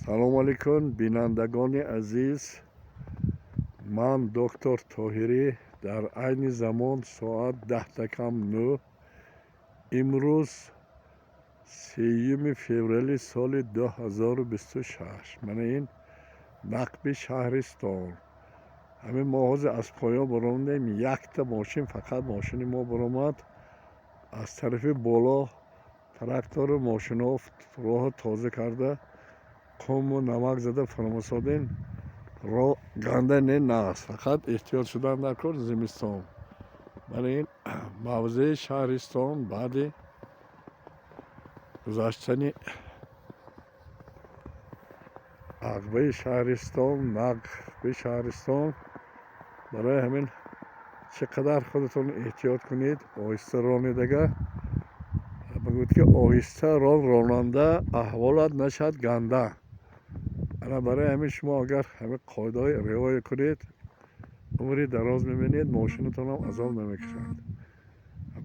Салому алейкум, бинандагони азиз. Ман доктор Тоҳирӣ. Дар айни замон соат 9:50. Имрӯз 3 феврали соли 2026. Мана ин нақби шаҳристон. Ҳамин мо ҳозир аз поён баромадем, якта мошин, фақат мошини мо баромад. Аз тарафи боло трактору мошинҳо роҳро тоза карда, қуму намак зада фаромасодем. Роҳ ганда не, нағз, фақат эҳтиёт шудан дар кор зимистон. Мана ин мавзеи шаҳристон баъди гузаштани ағбаи шаҳристон, нақби шаҳристон. Барои ҳамин чӣ қадар худатон эҳтиёт кунед, оҳиста ронедага. Мегӯяд, ки оҳиста рон, ронанда, аҳволат нашад ганда. Ана барои ҳамин шумо агар ҳамин қоидаҳои риоя кунед, умри дароз мебинед, мошинатонам азоб намекашад.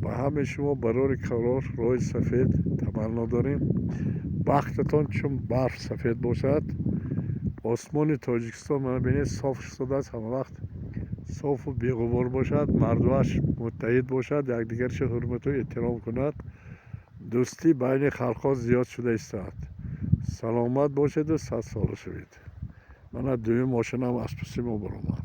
Ба ҳамаи шумо барори қарор, роҳи сафед таманно дорем. Бахтатон чун барф сафед бошад. Осмони Тоҷикистон, мана бинед, соф шудааст, ҳамавақт софу беғубор бошад. Мардумаш муттаҳид бошад, якдигарша ҳурмату эҳтиром кунад, дӯстӣ байни халқҳо зиёд шуда истад. Саломат бошеду садсола шавед. Мана дуюм мошинам аз паси мо баромад.